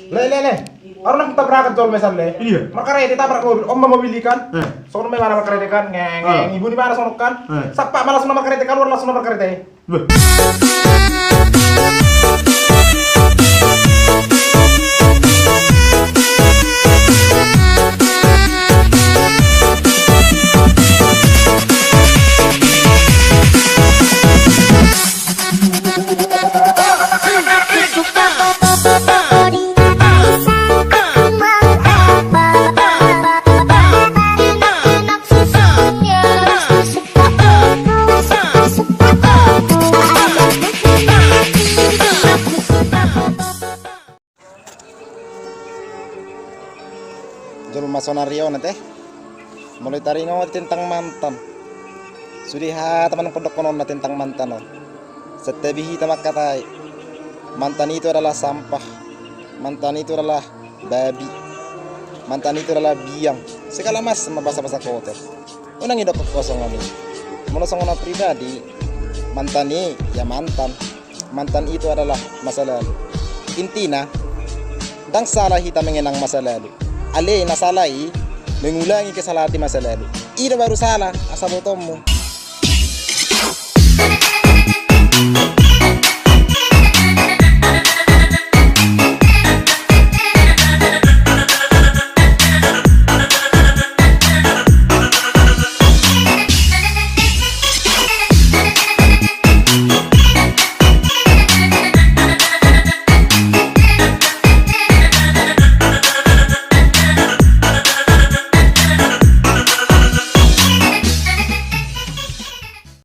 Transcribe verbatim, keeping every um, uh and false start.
Le, le, le. Aru nang tabrakan jolma i san, le. Iya. Markarete, tabrak mobil. On ma mobil i kan. Eh. Songon on ma ibana markarete kan. Nge, nge, ah, nge, ibu ni ibana songon kan. Eh. Sapa ma langsung na markarete, kaluar langsung na markarete. Beh. Jolma saonari on ate, molo taringot tentang mantan, sude hata manang pandokhononna tentang mantan on. Santabi hita mangkatai, mantan itu adalah sampah, mantan itu adalah babi, mantan itu adalah biang, segala macam ma basa-basa kotor. Unang idokkon ho songon i. Molo songon au pribadi, mantan i ya mantan. Mantan itu adalah masa lalu. Intina, ndang sala hita mengenang masa lalu. Alai na sala i mengulangi kesalahan di masa lalu. I do baru sala, asa botoonmu.